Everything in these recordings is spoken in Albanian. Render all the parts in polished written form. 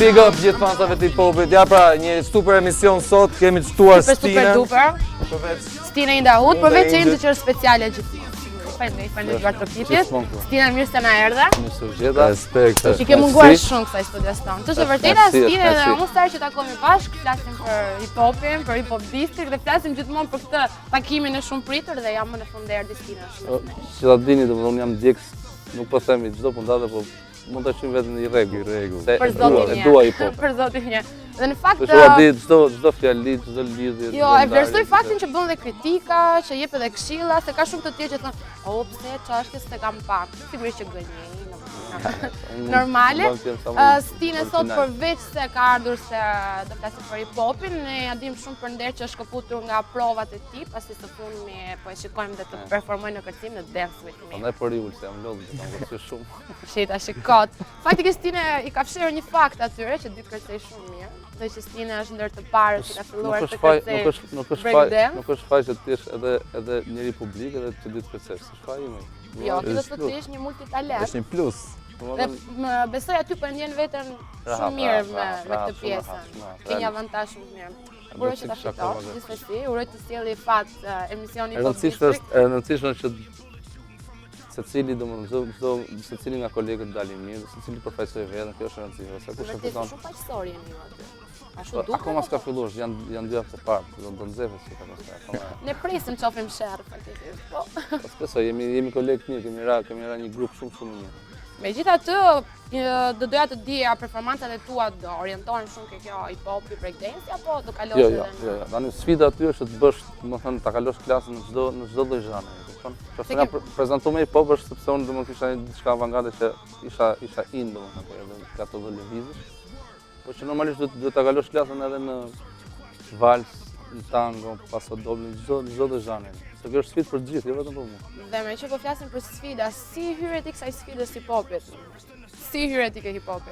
Big up gjithë fansave të hip-hopit. Ja pra, një super emision sot, kemi ftuar Super, super Stinën. duper. Përveç Stina in the hood, Unë dhe përveç që Indit. Indi që është speciale gjithmonë. Faleminderit, faleminderit duartrokitjes. Gjithmonë këtu. Stina mirë se na erdhe. mirë se u gjeta. Respekt. I ke munguar Merci. shumë kësaj studios tonë. Të është e vërteta, Merci, Stina dhe merci. unë sa herë që takohemi bashkë, flasim për hip-hopin, për hip-hop district dhe flasim gjithmonë për këtë takimin e shumë pritur dhe jam më në fund erdhi Stina shumë. Që ta dini, domethënë unë jam ndjekës, nuk po themi çdo pundate, po mund ta quajmë veten i rregull. I rregull. Se Për e dua, zotin e një. dua hip-hop. Për zotin një. Dhe në fakt Të shua di çdo çdo fjali, çdo lidhje. Jo, çdo e vlerësoj ndarje, faktin që bën dhe kritika, që jep edhe këshilla, se ka shumë të tjerë që thonë, "O, pse çfarë është se kam pak?" Sigurisht që gënjej. Unë Normale. mund të jem sa më Ë, Stine sot origjinal. përveç se ka ardhur se do flasim për hip-hopin, ne ja dim shumë për nder që është këputur nga provat e tij, pasi së fundmi po e shikojmë dhe të performojë në kërcim në Dance With Me. Prandaj po riul se jam lodhur, kam kërcyer shumë. Shita shikot. Faktikisht Stine i ka fshehur një fakt atyre që di të kërcej shumë mirë, dhe që Stine është ndër të parët që ka filluar Nuk të është faj, kërcej. nuk është nuk është faj, breakdance. nuk është faj që ti jesh edhe edhe njeri publik edhe që di të kërcesh. S'është faj ime. Jo, ti do të Është thotë që je një multitalent. Është një plus. Dhe më besoj aty po e ndjen veten Rahat, shumë mirë rahat, me rahat, me rahat, këtë shumë pjesën. rahat, shumë rahat, Ke një realisht. avantazh shumë të mirë. E Uroj bëj që ta si kisha fitosh, akoma dhe. gjithsesi, uroj të sjelli fat eh, emisioni E rëndësishme është, e rëndësishme është që secili domethënë çdo çdo secili nga kolegët dalin mirë, secili përfaqësoi veten, kjo është e rëndësishme, se kush e Vërtet fiton. shumë paqësor jeni ju aty. Ashtu Po, duket. Akoma s'ka apo? filluar, janë janë dy javë të parë, do do nxehët si ka pastaj akoma. Ne presim të shohim sherr faktikisht. Po. Po s'besoj, jemi jemi kolegë të mirë, kemi ra, kemi ra një grup shumë shumë i mirë. Megjithatë, eh, do doja të dija performancat e tua do orientohen shumë ke kjo hip hopi, breakdance apo do kalosh Jo, jo, edhe në jo, jo. Tani sfida aty është të bësh, domethënë ta kalosh klasën në çdo në çdo lloj zhanri, e kupton? Se Nëse nga ke- pre- prezantu me hip hop është sepse unë domethënë kisha një diçka avangarde që isha isha in domethënë, po edhe ka të lloj lëvizësh. Po që normalisht duhet duhet ta kalosh klasën edhe në vals, në tango, paso doble, në çdo në çdo lloj zhanri. Se kjo është sfidë për të gjithë, jo vetëm për mua. Dhe me që po flasim për sfida, si hyre ti kësaj sfidës hip hopit? Si hyre ti ke hip hopi?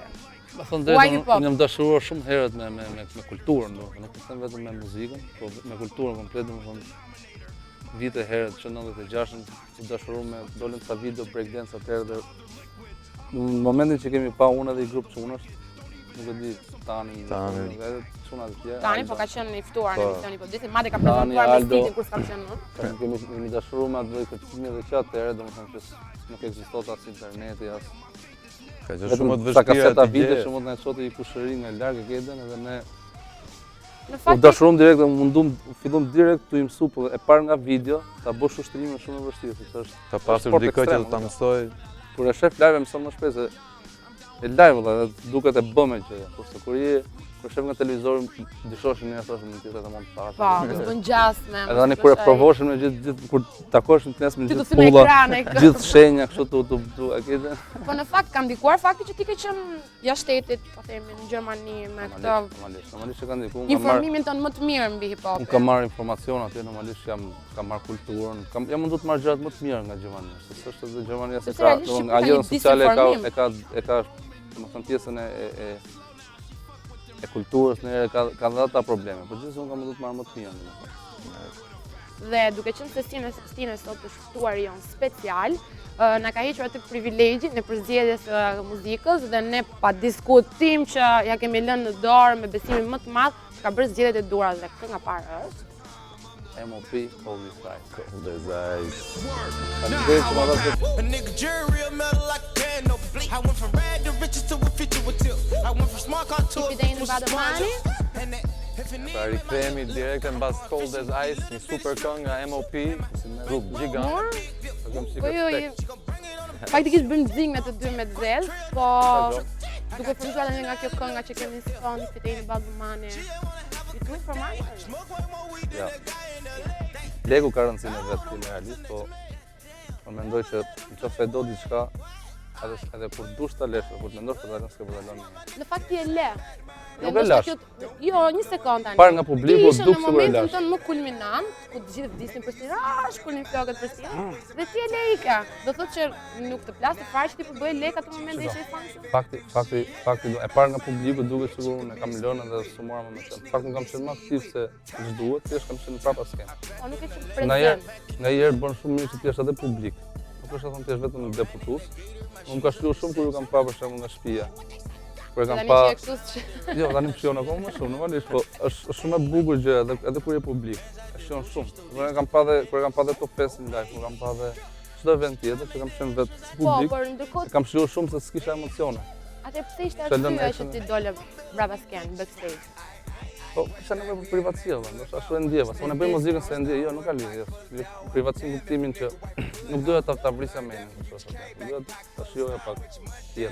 Ma thënë Why drejtën, hip hop? unë jam dashuruar shumë herët me me me, me kulturën, domethënë, nuk po them vetëm me muzikën, po me kulturën komplet, domethënë vite herët që 96-ën u dashuruar me dolën ca video breakdance atëherë dhe në momentin që kemi pa unë edhe i grup çunash, nuk e di Tani, Tani. edhe çunat e tjerë. Tani po ka qenë i ftuar në Po. emisionin po ditë, madje ka Tani, prezantuar me Aldo. Stitin kur s'kam qenë unë. Tani kemi jemi dashuruar me atë lloj kërcimi dhe që atëherë, domethënë që s- nuk ekziston as interneti, as Ka qenë shumë të Vetëm ca vështirë kaseta të video gjesh. që mund të na çote i kushëri nga larg e kedën edhe ne Në U fakt dashurum direkt dhe u mundum, u fillum direkt të imsu, po e parë nga video, ta bësh ushtrimin është shumë e vështirë, sepse është Ka pasur sport dikë që ekstrem, do ta o, mësoj. kur e shef live e mëson më shpejt se e live vëlla, dhe duket e bëme gjëja, kurse kur je kur shef nga televizori dyshosh në thosh mund të jetë edhe mund të po, mos bën gjas me. Edhe tani kur e provoshim në gjithë gjithë kur takoshim të nesërmen Ti do gjithë të në pulla, ekran e kë. gjithë shenja kështu tu tu tu e ke dhe? Po në fakt ka ndikuar fakti që ti ke qenë jashtë shtetit, po themi në Gjermani me këtë Normalisht, normalisht, normalisht që ka ndikuar. unë kam marrë- informimin tënd më të mirë mbi hip Unë hopin. kam marrë informacion atje, normalisht jam kam marrë kulturën, kam jam mundu të marr gjërat më të mira nga Gjermania, se s'është edhe Gjermania se Sepse ka, realisht domethënë Shqipëria ka rrjetën një sociale e ka disinformim. e ka e ka domethënë pjesën e e e, e kulturës në herë ka ka dhe ata probleme, por gjithsesi unë kam mundu të marr më të mirën, domethënë. Dhe duke qenë se Stine, Stine sot është ftuar jon special, ë, na ka hequr atë privilegjin e përzgjedhjes së muzikës dhe ne pa diskutim që ja kemi lënë në dorë me besimin më të madh që ka bërë zgjedhjet e dura dhe kënga parë është. MOP Cold as Ice. Cold as ice. Faleminderit që ma dhatë këtë A nigga jury real metal like a piano. I went from rad to riches to a future with tip. I went from smart car to a Keep it in with about the sponge. money. And that if it Pra rikthehemi direkt e mbas Cold as Ice, një super këngë nga MOP, grup gjigant. Mor, Të kam po jo, respekt. je- Faktikisht bëjmë zing me të dy me të zezë, po duke frymëzuar edhe nga kjo kënga që kemi në fond, If it ain't about the money. You do it for money? Ja. Leku ka rëndësinë e vet ti realisht, po po mendoj që nëse e do diçka, edhe edhe kur dush ta lesh, kur të mendosh për ta lënë, s'ke për ta lënë. Në fakt ti e le. Dhe Nuk e ndoshta lash. kjo- Jo, një sekond tani. Parë nga publiku, Ti ishe duk në sikur e momentin lash. tënd më kulminant, ku të gjithë vdisin për Stinën, ah, shkulnin flokët për Stinën, dhe ti e le ika. Do thotë që nuk të plasë fare që ti po bëje lek atë moment dhe ishe i famshëm. Fakti, fakti, fakti, e parë nga publiku duket sikur unë e kam lënë edhe s'u mora më me të. Në Fakt unë kam qenë më aktiv se ç'duhet, thjesht kam qenë prapa skenë. Po nuk e që Nga herë, prezent. nga herë bën shumë mirë që ti jesh edhe publik. Nuk është e thënë ti jesh vetëm deputues. Unë më ka shkruar shumë kur ju kam pa për shembull nga shtëpia. Kur e kam Tani pa që je kështu s'sh- Jo, tani më shijon akoma më shumë, normalisht, po është është shumë e bukur gjë edhe edhe kur je publik. E shijon shumë. Kur e kam pa dhe kur e kam pa dhe Top 5 në live, kur kam pa dhe çdo event tjetër që kam qenë vetë si Po, publik, por ndërkohë e kam shijuar shumë se s'kisha emocione. Atëherë pse ishte Se lënë arsyeja që action. ti dole brapa skenë, backstage? Po, kisha nevojë për privatësi, valla, ndoshta ashtu e ndjeva. Se unë e bëj muzikën se e ndjej, jo, nuk ka lidhje. Jo, Privatësi në kuptimin që nuk doja ta ta vrisja mendjen, kështu ose. Doja ta shijoja pak jetën.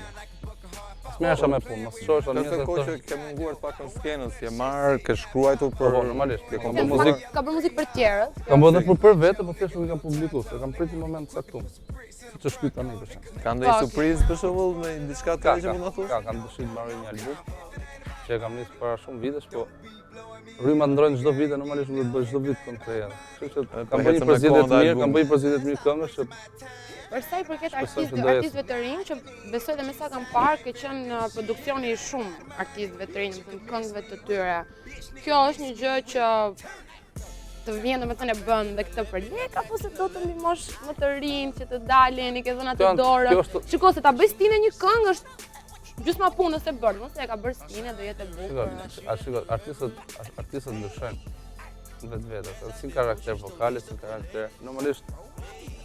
As merresha me punë, mos shohësh Ka atë të kohë njerëz që ke munguar pak në skenës, je marrë, ke shkruajtur Po, për po, normalisht. Ke Kam Se bërë në muzikë, fakt ka bërë muzikë për tjerët. kam bërë edhe për për vete, po thjesht nuk i kam publikuar, se kam pritur një moment të caktuar. Siç është ky tani për shembull. Ka ndonjë Po, surprizë për shembull, në diçka të Ka, re që ka, mund na thuash? ka, kam dëshirë të mbaroj një album që e kam nisur para shumë vitesh, po rrymat ndrojnë çdo vit e normalisht nuk do të bëj çdo vit këngë të reja. Kështu që po kam bërë një ecën me përzgjedhje kohën të dhe mirë, kam albumi. bërë një përzgjedhje të mirë këngësh që Për sa i përket Shpresoj që artistëve do jetë. artistëve të rinj që besoj dhe me sa kam parë ke qenë në produksioni i shumë artistëve të rinj, domethënë këngëve të tyre. Kjo është një gjë që të vjen domethënë e bën dhe këtë për lek apo se do të ndihmosh më të rinj që të dalin, i ke dhënë atë Kjo janë- dorën. kjo është- Shiko se ta bëj Stine një këngë është gjysma punës e bërë, mos e ka bërë Stine do jetë e Shiko, bukur. a shiko, artistët artistët ndryshojnë në vetvete, edhe si në karakter vokale, si në karakter. Normalisht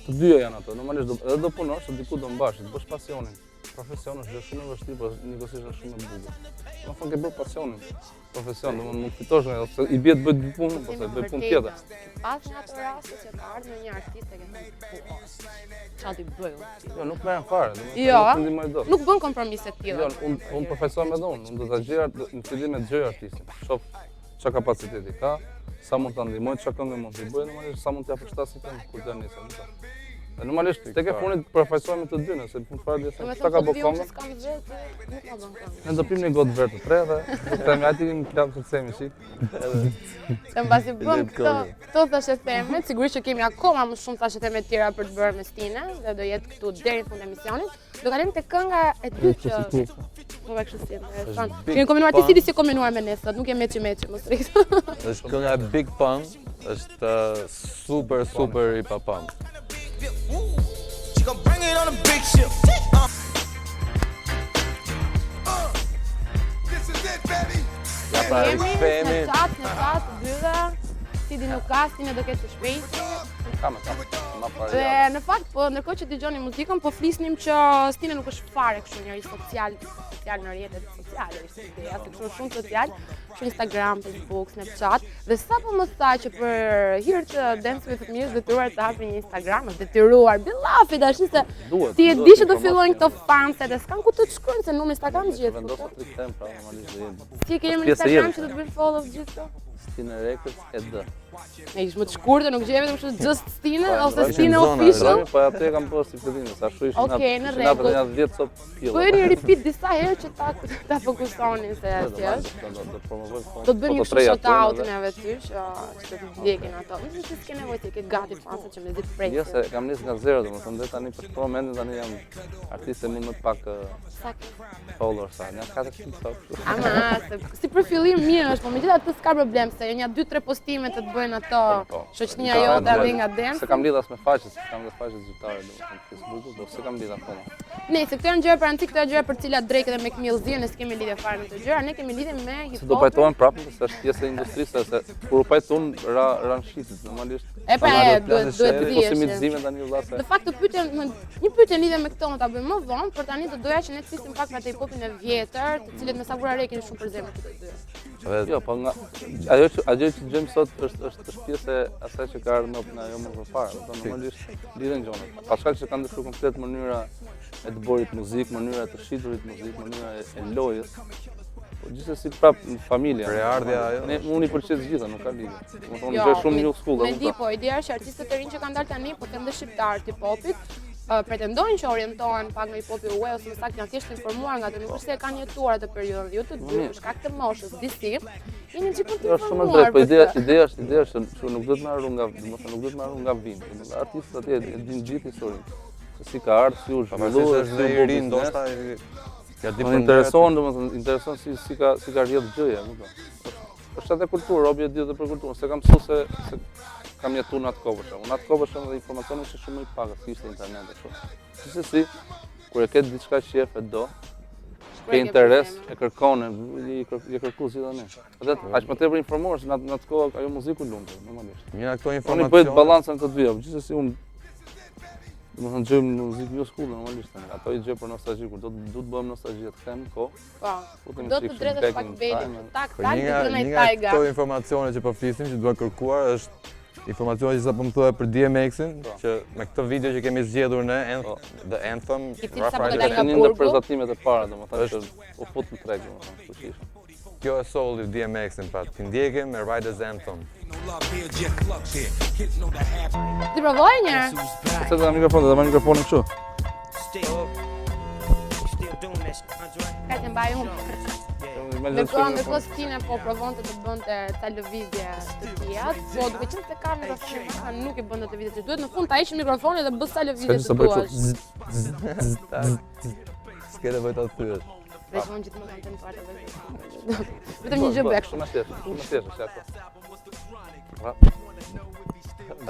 të dyja janë ato. Normalisht do, edhe do punosh, se diku do mbash, të bësh pasionin. Profesion është gjë shumë e vështirë, por njëkohësisht është shumë e bukur. Do të thonë ke bërë pasionin. Profesion, domethënë mund të fitosh nga ajo, se i bie të bëj dy punë, po se bëj punë tjetër. Pas në ato raste që ka ardhur një artist e ke thënë, "Po, çfarë ti bëj unë?" Jo, nuk merrem fare, domethënë Jo, nuk ndihmoj dot. Nuk bën kompromise të tilla. Jo, unë un përfaqësohem edhe unë, unë do ta gjej art- në fillim e dëgjoj artistin. Shoh çka kapaciteti ka, sa mund ta ndihmoj, çka këngë mund t'i bëj, normalisht sa mund t'ia përshtasim këngën kur të nisë, kupton? Dhe normalisht tek e fundit përfaqësohemi të dy, nëse në fund fare Do se me çka thënë, ka po bë të vi unë këngën. që s'kam vetë, nuk ma bën këngë. Ne do pim një gotë verë të tre dhe do të themi hajde ikim klub të themi shik. Se mbasi bëm Lep këto, këngë. këto thashetheme, sigurisht që kemi akoma më shumë thashetheme të tjera për të bërë me Stine dhe do jetë këtu deri në fund të emisionit. Do kalojmë te kënga e dytë që Po me kështu si interesant. Big Kemi kombinuar ti Pun. si di si kombinuar me ne sot, nuk e meçi meçi, mos rrit. Është kënga e Big Pun, është super super i papam. Woo. She gon' bring it on a big ship. This is it, baby. Ja pra Jemi në rikthehemi. chat, në chat, dyve. Sidi nuk ka, Stine do ketë së shpejti. Kam, kam. Ma parë. Dhe në fakt, po ndërkohë që dëgjoni muzikën, po flisnim që Stine nuk është fare kështu njeri social, social në rrjetet sociale, ishte ideja, se kështu shumë social, kështu Instagram, Facebook, Snapchat, dhe sapo më tha që për hir të Dance with Me është detyruar të hapi një Instagram, është detyruar, billafi tash se Duhet, ti e duhet di që do informacion. fillojnë këto fanset, e s'kan ku të të shkruajnë se numri s'ta kanë gjithë. Vendosa kupton? të rikthehem pra normalisht do jetë Si e ke emrin pjesë e Instagram jetës. që do të bëjnë follow gjithë këto? Stine Records e D. Ne ish më të shkurtër, nuk gjej vetëm kështu just Stine Po, ose ishin Stine zona, official. Po atë e kam bërë si fillim, sa ashtu ishin Okej, në ishin hapet rregull. janë 10 cop pjellë. Bëjeni repeat disa herë që ta ta fokusoni se si është. Do do do promovoj po. Do të bëjmë një po kështu treja shout tonë out edhe. neve ty që që të ndjekin ato. Nuk se s'ke nevojë ti ke gati fansat që mezi të Jo presin. se kam nisë nga zero, domethënë deri tani për momentin tani jam artiste më më pak Sa ke? followers, sa, janë 400 sa kështu. Ama, se, si për fillim mirë është, po megjithatë s'ka problem se janë 2-3 postime të të bëjnë ato Po, shoqënia Ka, jote normal. aty nga dance. Se kam lidh as me faqe, se kam dhe faqe zyrtare, domethënë Facebooku, po se kam lidh akoma. Nëse këto janë gjëra për antik, këto janë gjëra për të cilat Drake dhe Mac Mill zihen, ne s'kemi lidhje fare me këto gjëra, ne kemi lidhje me hip Se do hopin. pajtohen prapë, se është pjesë e industrisë, se kur u pajtun ra ra në shitit, normalisht. E pra, Tani e, duhet duhet të Po si dihesh. mitzime tani vëlla se. Në fakt të pyetjen, një pyetje lidhje me këtë mund ta bëjmë më vonë, por tani do doja që ne të flisim pak për atë hip-hopin e vjetër, të cilët me sa vura re keni shumë për zemër të dy. Dhe Jo, po nga ajo që ajo që dëgjojmë sot është është është pjesë e asaj që ka ardhur më nga ajo më përpara. Do të normalisht lidhen gjërat. Pa shkak që kanë ndryshuar komplet mënyra e të bërit muzikë, mënyra e të shiturit muzikë, mënyra e, e lojës. Po gjithsesi prap në familje. Preardhja ajo Ne unë i pëlqej të gjitha, nuk ka lidhje. Do të thonë Jo, gjë shumë me- new school, Me e di kupton. po, ideja është që artistët e rinj që kanë dalë tani, po them dhe shqiptar të hip-hopit, pretendojnë që orientohen pak nga hip-hopi UE ose më saktë janë thjesht informuar nga ato, nuk është se e kanë jetuar atë periudhën. Ju të dy për shkak të moshës, disi, jeni gjithmonë të Është shumë e informuar. drejtë, po për ideja këtë. ideja është ideja është që nuk duhet më harru nga, domethënë nuk duhet më harru nga vin. Domethënë artistët atje e din gjithë historinë. Se si ka ardhur, si u pavarësisht zhvilluar, është si dhe u i bë ri, biznes. ndoshta i- ja di Po për intereson, domethënë, intereson si si ka si ka rrjedh gjëja, e kupton. Është- Është edhe kulturë, robi e di edhe për kulturën, se kam mësuar se se kam jetuar në atë kohë për shembull. Në atë kohë për shembull dhe informacioni ishte shumë më i pakët, si ishte internet kështu. Gjithsesi, kur e ke diçka që jep e do, Ke interes, e kërkon, e i kërku si tani. Dhe aq më tepër informohesh në atë kohë ajo muziku lunte, normalisht. Mirë këto informacione. Unë bëj balancën të dyja, gjithsesi unë domethënë dëgjoj muzikë new school normalisht tani. Ato i dëgjoj për nostalgji kur do të do të bëhem nostalgji të them kohë. Po. Do të dredhësh pak belin, tak po tak do të në tajga. Këto informacione që po flisim që duhen kërkuar është informacioni që sapo më thua për DMX-in, po. që me këtë video që kemi zgjedhur ne, po. The Anthem, Ruff Ryders, është një ndër prezantimet e para, domethënë që u fut në treg, domethënë, fuqishëm. Kjo e solli DMX-in, pra t'i ndjekim me Riders Anthem. Ti provoj një herë? Se ta mikrofon, ta mikrofonin kështu. Ka të mbaj unë. Ndërkohë, ndërkohë Stine po provonte të bënte ca lëvizje të tija, po duke qenë se ka mikrofonin mbrapa nuk i bënte lëvizjet që duhet, në fund ta heqim mikrofonin dhe bë sa lëvizje të duash. S'ke nevojë ta thyesh. Dhe që unë gjithmonë kam tentuar të bëj. Vetëm një gjë bëj kështu. Shumë thjesht, shumë thjesht është ato.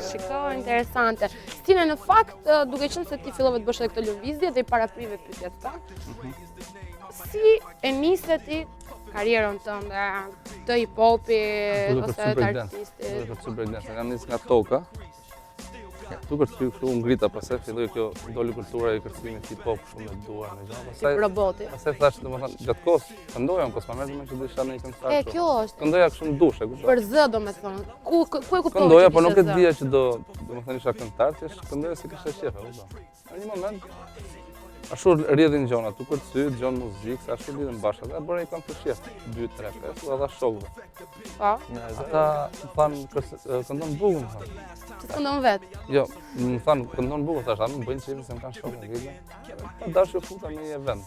Shiko, interesante. Stine, në fakt, duke qenë se ti fillove të bësh edhe këto lëvizje dhe i paraprive pyetjet ta. Mhm. Si e nise ti karrierën tënde të hip-hopit ose të artistit? Duke kërcy breakdance, kam nis nga toka. Tu kërcy kështu u ngrita, pastaj filloi kjo doli kultura e kërcimit hip hop kështu me duar me gjëra. Pastaj roboti. Pastaj thash domethënë gjatë kohës këndoja unë s'ma merrte mendja që do isha një këngëtar. E kjo është. Këndoja kështu në dush, e kupton? Për zë domethënë. Ku ku e kuptove? Këndoja, po nuk e dija që do, domethënë isha këngëtar, thjesht këndoja se kisha qejf, e kupton? Në një moment ashtu rrjedhin gjona, tu kërcy, dëgjon muzikë, se ashtu lidhen bashkë. Dhe bëra një këngë për qejf, 2 3 5, ua dhashë shokëve. Po. Ata më thanë, këndon bukur, më thanë. Ti këndon vetë? Jo, më thanë, këndon bukur, thashë, a më bëjnë qejfin se më kanë shokë në video. Pa dashje u futa në një event.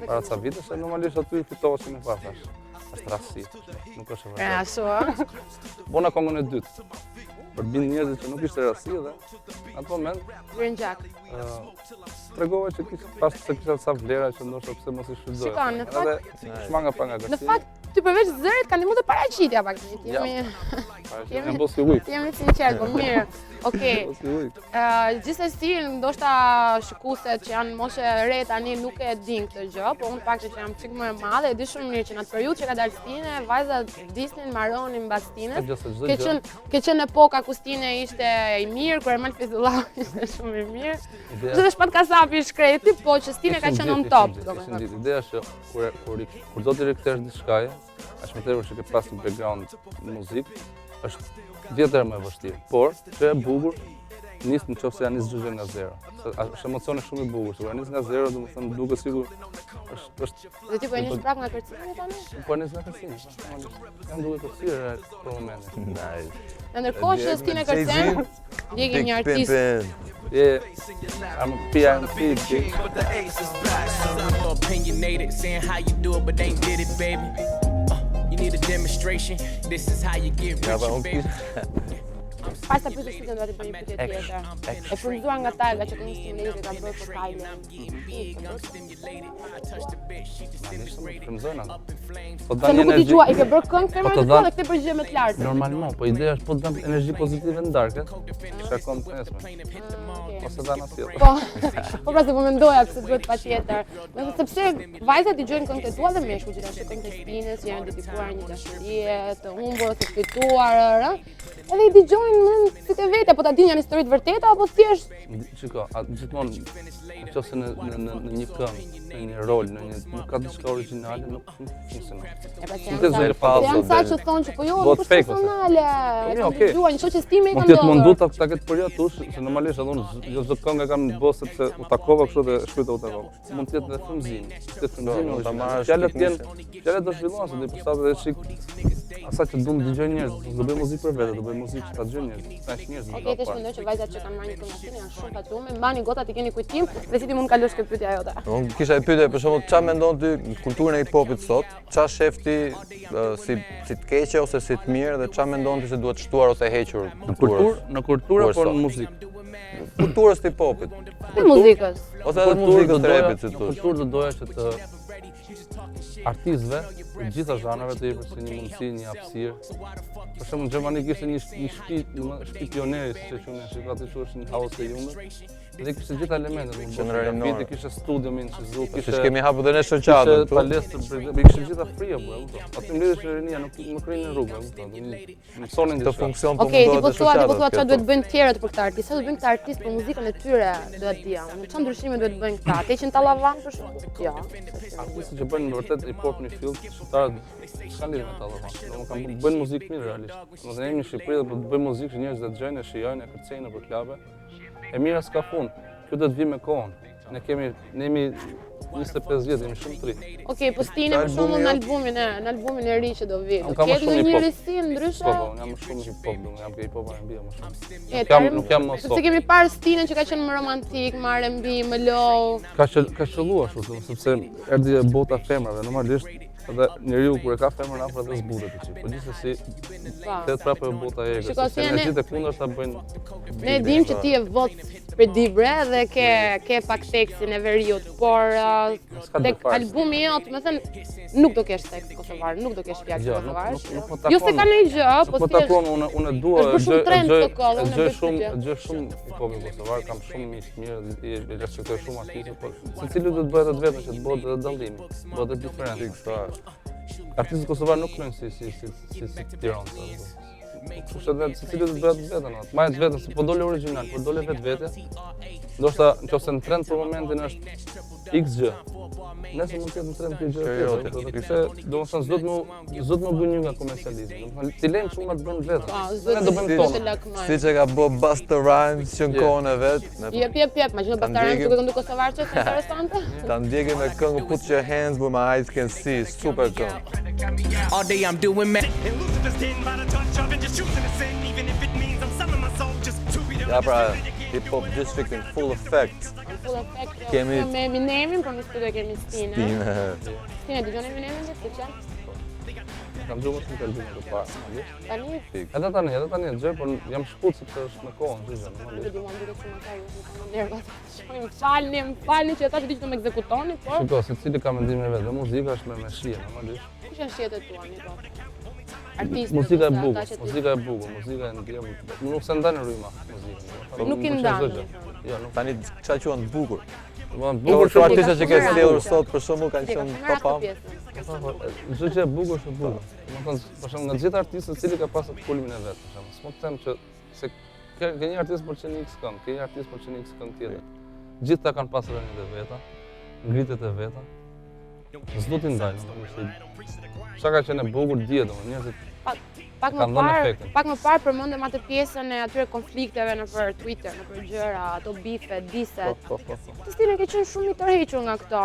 Para ca vitesh, e normalisht aty fitova çmimin e parë, thashë. Është rastësi, nuk është e vërtetë. E, ashtu, a? Bona këngën e dytë. Për të bind njerëzit që nuk ishte rastësi dhe atë moment Vjen gjak. Tregova që kisha pas se kisha ca vlera që ndoshta pse mos i shfrytëzoja. Shiko, në fakt, shmanga pa nga Në fakt, ty përveç zërit ka ndihmuar dhe paraqitja pak. Jemi jemi bosi ujk. Jemi sinqert, po mirë. Okej. Ë, gjithsesi, ndoshta shikueset që janë moshë e re tani nuk e dinë këtë gjë, po unë pak që jam çik më e madhe, e di shumë mirë që në atë periudhë që ka dalë Stine, vajzat vdisnin, maronin mbas Stines. Ke qenë Ke qenë epoka ku Stine ishte i mirë, kur Ermal Fejzullahu ishte shumë i mirë. Dhe dhe Shpat Kasapi i shkreti, po që Stine ka qenë on top. Ideja është që kur, kur, kur do t'i rikthehesh diçkaje, aq më tepër që ke pas një background në muzikë, është 10 herë më e vështirë. Por, që e bukur, nis në qoftë se ja nis çdo gjë nga zero. Se është emocioni shumë i bukur, se kur ja nis nga zero, domethënë duket sikur është është Dhe ti po e nis prapë nga kërcimi tani? Po nis nga kërcimi, po. Jam duke kërcyer për momentin. Nice. Në ndërkohë që Stine kërcen, ndjekim një artist. Yeah, I'm a PMP, bitch. Opinionated, saying how you do it, but they ain't did it, baby. You need a demonstration. This is how you get rich, baby. Para se ta pyes Stinen do të bëj një pyetje tjetër. E frymëzuar nga Tyga që këngë Stine ka bërë për Tylen. Frymëzojnë ato. Po Se nuk u dëgjua, i ke bërë këngë femra të tua dhe këtë përgjigje më të lartë. Normalment, po ideja është po të dhan energji pozitive në darkë, shkarkon të nesërmen. Ah, Ose dhe anasjelltas. Po, po pra se po mendoja pse duhet patjetër. Do të sepse vajzat dëgjojnë këngët e tua dhe meshkujt gjithashtu këngët e Stinës që janë dedikuar një dashurie të humbur ose të fituar, ë, Edhe i dëgjojnë më si të vete, po ta dinë janë histori të vërteta apo thjesht Shiko, a gjithmonë në qoftë se në në në në një këngë, në një rol, në një nuk ka diçka origjinale, nuk funksionon. E pra janë ca janë ca që thonë që po jo, nuk është personale. Po E kam dëgjuar, një shoqes time i ka Mund të jetë ndodhur. mundu ta ta ketë përjetu, se normalisht edhe unë jo çdo këngë e kam bë sepse u takova kështu dhe shkruajta u takova. Mund të jetë edhe frymëzimi, të jetë frymëzimi origjinal. Fjalët janë, fjalët do zhvillohen se do i përshtatet edhe çik asaj që duan të dëgjojnë njerëzit, do bëj muzikë për vete, do bëj muzikë që ta dëgjojnë njerëzit, kënaq njerëzit. Okej, thjesht mendoj që vajzat që kanë marrë një këngë nga Stine janë shumë fatlume, mbani gotat i keni kujtim dhe si ti mund të kalosh ke pyetja jote. Unë kisha një pyetje, për shembull, ça mendon ti në kulturën e hip-hopit sot? Ça shef ti si si të keqe ose si të mirë dhe ça mendon ti se duhet shtuar ose hequr në kulturë, në kulturë apo në muzikë? Kulturës të hip-hopit. Të muzikës. Ose edhe muzikës të rapit, si thosh. Në kulturë do doja që të artistëve të gjitha zhanreve të jepet si një mundësi, një hapësirë. Për shembull, në Gjermani kishte një një shtëpi, një shtëpi pioneri, siç e quanin në Shqipëri, aty quheshin Haus der Jugend. Dhe kishte gjitha elementet, më Qendra rinore. Kishte kishte studio me incizu, Siç kishte kemi hapur dhe ne shoqatën kishte këtu. palestër, break- kishte gjitha free apo, e kupton. Aty mblidheshin rinia, nuk rinin në rrugë, e kupton. Mësonin Këtë diçka. funksion po Okej, ti mundohet po dhe thua, ti po shoqatat. thua çfarë kjo, duhet bëjnë të tjerët për këtë artist, çfarë duhet bëjnë këta artist për muzikën e tyre, do të dija. Unë çfarë ndryshime duhet bëjnë këta? Te qenë tallavan për shembull? Jo. Artistët që bëjnë vërtet hip hop në fill, shqiptarët s'kan lidhje me tallavan. Domethënë kanë bëjnë muzikë mirë realisht. Domethënë jemi në Shqipëri dhe po të bëjmë muzikë që njerëzit e dëgjojnë, e shijojnë, e kërcejnë nëpër klabe. E mira s'ka fund. Kjo do të vijë me kohën. Ne kemi ne jemi 25 vjet, jemi shumë të ri. Okej, po Stine për shembull në albumin e në albumin e ri që do vi. Do Unë kam më ketë shumë ndonjë hip-hop. risi ndryshe? Po po, unë jam më shumë hip hop, domethënë jam hip hop R&B më shumë. E, Nuk jam tani- nuk jam më Sepse soft. kemi parë Stinën që ka qenë më romantik, më R&B, më low. Ka qëll, ka qëlluar ashtu, domethënë, sepse erdhi e bota e femrave, normalisht edhe njeriu kur e ka femrën afër edhe zbutet i çik. Po gjithsesi Pa. kthehet prapë e bota e egër, Shiko, sepse si ne- energjitë e kundërta bëjnë Ne e dim që ti je vot për Dibre dhe ke ke pak teksin e veriut, por S'ka tek të fare. albumi jot, më thënë, nuk do kesh tekst kosovar, nuk do kesh fjalë Jo, nuk- kosovar. nuk- nuk po Jo se takon. ka ndonjë gjë, Nuk po po thjesht takon, unë unë e dua, Është bërë e shumë dëgjoj- trend e dëgjoj- këtë kohë, e unë e dëgjoj bëj shumë, pyetje. e dëgjoj shumë hip-hopin kosovar, kam shumë miq të mirë, i i respektoj shumë artistët, po secili duhet të bëhet atë vetën që të bëhet edhe dallimi, bëhet edhe diferenca. Artistët kosovar nuk këndojnë si si si si si Tiranë. sa, po. Kështu që secili duhet të bëhet vetën, atë. Majet vetën se po dole origjinal, po dole vetvete. Ndoshta nëse në trend për momentin është X gjë. Nëse mund të jetë në trend kjo gjë Kjo tjetër, jote. do të pse, domethënë s'do të më s'do të më bëjnë nga komercializmi. Domethënë ti lejmë çunat të bëjnë vetën. Pa, Ne do bëjmë s'do të tonë. lakmaj. Siç e ka bë Busta Rhymes që në Yeah. kohën e vet, ne Jep, jep, jep, imagjino Ta Busta Rhymes ndjekim. duke këndu kosovar që është interesante. ta ndjekim me këngën Put Your Hands Where My Eyes Can See, super këngë. All day I'm doing ma- And Lucifer's 10 by the touch of and just choosing to sin, even if it means I'm selling my soul just to be the Ja pra, Hip Hop District in full effect. Në full effect. jo, Kemi- Me Eminemin, por në studio kemi Stine. Stine. Stine, dëgjon Eminemin dhe të Kam dëgjuar më shumë të albumet e parë, normalisht. Tani, Edhe tani, edhe tani e dëgjoj, por jam shkut sepse është me kohën, çdo gjë, nuk e normalisht. di, mua më duket shumë ata, ju më kanë nervat. Më falni, më falni që e thashë di që do më ekzekutoni, por Shiko, secili ka mendimin e vet, dhe muzika është me me shije, normalisht. kush janë shijet e tua, Niko? Artistët. Muzika e ose ata bukur, që ti- muzika e bukur, muzika e ndjer, nuk se ndan rryma muzikën. domethënë, Nuk i pëlqen ndan, çdo gjë. domethënë. Jo, nuk. Tani ç'a quan të bukur? Domethënë Bukur bukur shumë shumë artistët që ke Shumë sjellur bukur. sot për shembull kanë Ti ka qenë shumë pa merak pa. këtë pjesën. Çdo gjë e bukur është e bukur. Domethënë, për shembull, nga të gjithë artistët, cili ka pasur kulmin e vet, për shembull. S'mund të them që se ke, ke një artist pëlqen X këngë, ke një artist pëlqen X këngë tjetër. Gjithë ta kanë pasur rënjët e veta, ngritjet e veta. S'do t'i ndaj, domethënë, Çka ka qenë e bukur dihet, domethënë, njerëzit Pak më Kanë dhënë parë, efektin. pak më parë përmendëm atë pjesën e atyre konflikteve nëpër Twitter, nëpër gjëra, ato bife, diset. po po po. Ti Stine ke qenë shumë i tërhequr nga këto.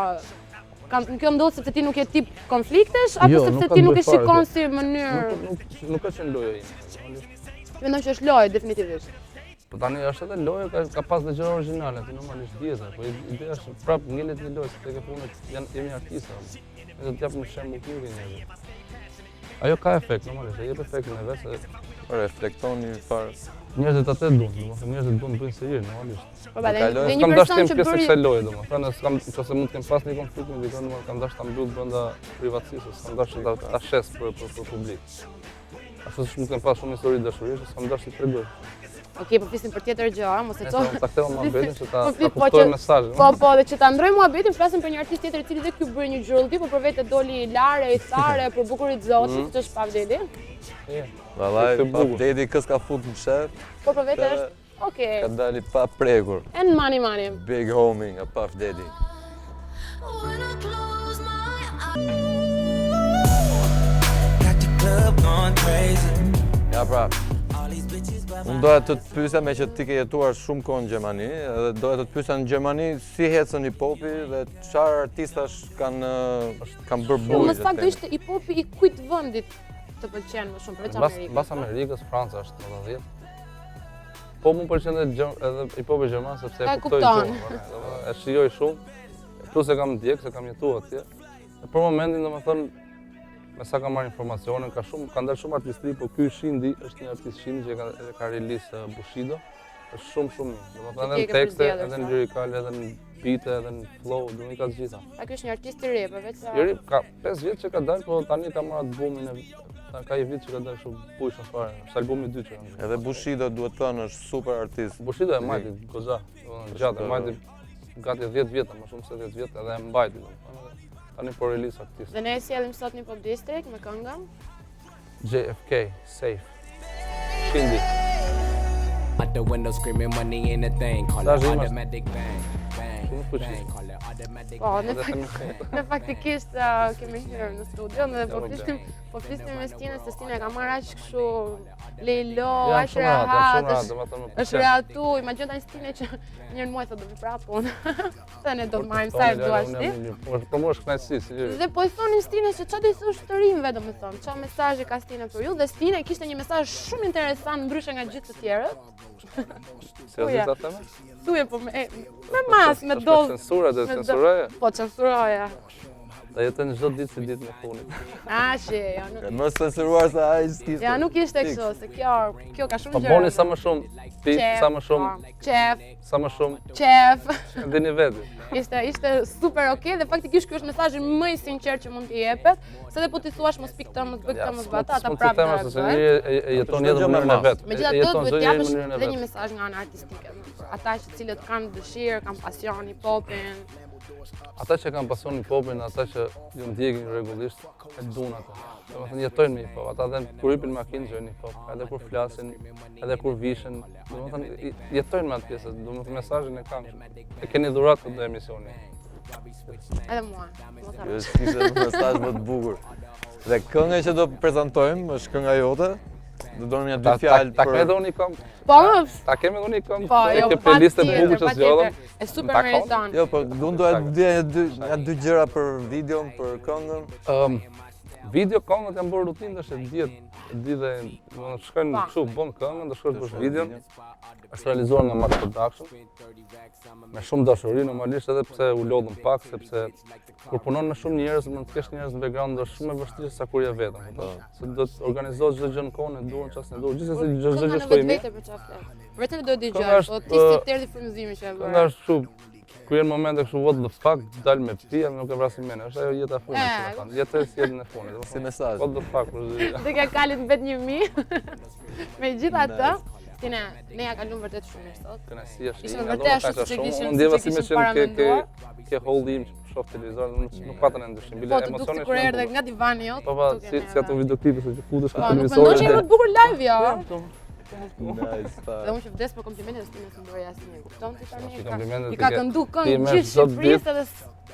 Kam, kjo ndodh sepse ti nuk je tip konfliktesh apo Jo, sepse nuk ka ti të nuk e bëj fare shikon kjo. si mënyrë? Nuk nuk nuk ka qenë loja ime. normalisht. Ti mendon që është lojë definitivisht. Po tani është edhe lojë, ka, ka pas dhe gjëra origjinale, aty normalisht dihet, po ideja është prap ngelet një lojë, se tek e fundit janë jemi artista. Ne do të japim shembull të mirë njerëzve. Ajo ka efekt normalisht, e jep efektin e vet se Reflekton një farë. njerëzit atë e duan, domethënë njerëzit duan të bëjnë seri normalisht. Po ba, dhe, kalojnë. dhe një Kam dashur person të jem që pjesë e bëri kësaj loje, domethënë, s'kam nëse mund të kem pas një konflikt me dikën, domethënë kam dashur ta mbyll brenda privatësisë, s'kam dashur ta ta shes për për, për publik. Ashtu siç mund të kem pas shumë histori dashurie, që s'kam dashur të tregoj. Okej, po flisim për tjetër gjë, a, mos e Nëse ço. unë ta ktheva muhabetin që ta Po ta fli- po kuptoj që- mesazhin. Po, po, dhe që ta ndroj muhabetin, flasim për një artist tjetër i cili dhe ky bëri një gjurlldi, po për vete doli lare, i thare, për bukurit zotit, Mhm. siç është Puff Daddy. Je. Vallai, Këtë Puff bukur. Daddy kës ka fut në shef, Por për vete Dhe- është, okej. ka dali pa prekur. And money money. Big homie nga Puff Daddy. When I close my eyes. Got the club going crazy. Ja pra, All these bitches by unë doja të të pyesja me që ti ke jetuar shumë kohë në Gjermani, edhe doja të të pyesja në Gjermani si ecën hip-hopi dhe çfarë artistash kanë kanë bërë Po bujë. më saktë do ishte i popi i kujt vendit të pëlqen më shumë përveç Mbas Amerikës. mbas Amerikës, Franca është më 10. Po mu pëlqen edhe gjer- edhe i popi gjerman sepse E e kuptoj kupton. gjuhën, po, ne, domethënë, e shijoj shumë. Plus e kam ndjek, se kam jetuar atje. E Për momentin domethënë me sa kam marrë informacione, ka shumë kanë dalë shumë artistri, po ky Shindi është një artist Shindi që e ka e ka release Bushido. Është shumë shumë mirë. Domethënë edhe Ti e në ke tekste, përzgjedhur, edhe në sa? lyrikal, edhe në beat, edhe në flow, domethënë i ka të gjitha. A ky është një artist i ri, përveç se Jeri ka 5 vjet që ka dalë, po tani ka marrë atë boomin e Ta ka një vit që ka dalë kështu bujshëm fare. Është albumi i dytë që kam. Edhe Bushido duhet thënë është super artist. Bushido e mbajti goxha, domethënë gjatë e mbajti gati 10 vjet, më shumë se 10 vjet edhe e mbajti domethënë. Tani po release artist. Dhe ne e sjellim sot në Hip Hop District me këngën JFK, Safe. Shindi. Out the window screaming money ain't a thing. Call it automatic bang, bang, bang. Call it automatic Po, bang. në fakt, në faktikisht uh, kemi hyrë në studio dhe po flisnim, po flisnim me Stinën se Stina ka marrë aq kështu lejlo, Jam aq shumë rahat, jam rehat, shumë rahat, është domethënë më është pëlqen. rehatu, imagjino tani Stina që një herë në muaj thotë do vi prapë unë. Se ne do të marrim sa e duash ti. Po për mua është kënaqësi, si gjë. Dhe po i thonim Stinës se çfarë do i thosh të rinjve, domethënë, çfarë mesazhi ka Stina për ju dhe Stina kishte një mesazh shumë interesant ndryshe nga gjithë të tjerët. Si është ta them? Thuje po me me mas, me dozë. Censura, do censuroje. Po censuroje. Ta jetojnë çdo ditë si ditën e fundit. A, shi, jo, nuk... Më censuruar se ai s'kishte. Ja, nuk ishte kështu, se kjo, kjo ka shumë po gjëra. Po boni sa më shumë, pi, sa më shumë, po, qef, sa më shumë, qef. Dini vetë. Ishte, ishte super okay dhe faktikisht ky është mesazhi më i sinqertë që mund t'i jepet, se dhe po t'i thuash mos pi këtë, mos bëj këtë, mos bëj atë, ata prapë do të bëjnë. E jeton jetën në mënyrën e vet. Megjithatë duhet të japësh edhe një mesazh nga ana artistike, për ata që cilët kanë dëshirë, kanë pasion hip-hopin, Ata që kanë pasion hip-hopin, ata që ju ndjekin rregullisht, e duan atë. Domethënë jetojnë me hip-hop, ata edhe kur hypin në makinë dëgjojnë hip-hop, edhe kur flasin, edhe kur vishen, domethënë jetojnë me atë pjesë, domethënë mesazhin e kanë. E keni dhuratë këtë emisioni. Edhe mua. Mos harro. Është kishte një mesazh më të bukur. Dhe kënga që do prezantojmë është kënga jote. Do donim një dy fjalë Ta kemi edhe unë një këngë. Po, ta kemi edhe unë një këngë. Po, jo, ke playlist e bukur që zgjodhëm. E super meriton. Jo, po unë doja të dija një dy një dy gjëra për videon, për këngën. Ëm video këngët janë bërë rutinë tash e dihet, e di dhe do të shkojnë Po. kështu bën këngën, do shkosh bësh videon. Është realizuar nga Max Production. Me shumë dashuri normalisht edhe pse u lodhëm pak sepse kur punon me shumë njerëz, mund të kesh njerëz në background është shumë e vështirë sa kur je vetëm, kupton? Po. Se do të organizosh çdo gjë në kohën e duhur, në çastin e duhur. Gjithsesi çdo Kënga gjë në shkoi mirë. vetvete për çfarë flet. Vetëm do të Kënga dëgjosh, është, po ti si të erdhi frymëzimi që e bëre. Kënga është kështu, kur janë momente kështu what the fuck, dal me pi, nuk e vrasim mendjen. Është ajo jeta e fundit, E, si më thonë. Jetë si jetën e fundit. Si mesazh. What the fuck, për zë. Dhe ka kalit mbet 1000. Megjithatë, Stine, ne ja kalum vërtet shumë mirë sot. Kënaqësi është. Ishte ime, vërtet do më ashtu kaq siç e shumë. kishim- Unë ndjeva siç e si me kishim qenë ke ke paramenduar. ke holli im që po shoh televizor, nuk nuk patën ndryshim. Bile Po, të duk emocioni sikur është erdhe nga divani jot. Po po, si si ato videoklipe që futesh Po, në nuk televizor. mendon që je më të bukur live, jo. Nice. Dhe unë që vdes për komplimentet Stinës nuk bëj asnjë. Kupton ti tani? Si komplimentet I ka këndu këngë gjithë Shqipërisë edhe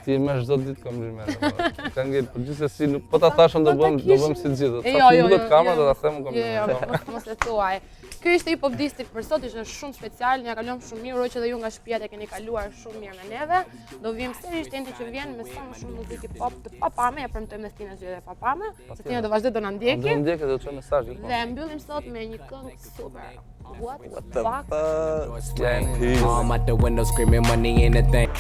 Ti e merr çdo ditë komplimente. Po. Këngë, po gjithsesi nuk po ta thashën do Po bëm do bëm si të gjithë. E, Sa jo, të jo, mbyllet jo, kamera jo. do ta them unë Jo, jo, komplimente. mos, mos e thuaj. Ky ishte Hip Hop District për sot, ishte shumë special, ne ja kaluam shumë mirë, uroj që edhe ju nga shtëpia e keni kaluar shumë mirë me neve. Do vijmë sërish të enjten që vjen me sa më shumë muzikë hip hop të papame, ja premtojmë me Stinën zgjedhje papame, se Stina do vazhdoj do na Do ndjeki. ndjekë do të çoj mesazh gjithmonë. Dhe mbyllim sot me një këngë super. What the The fuck? fuck? Arm out the window screaming money ain't a thing.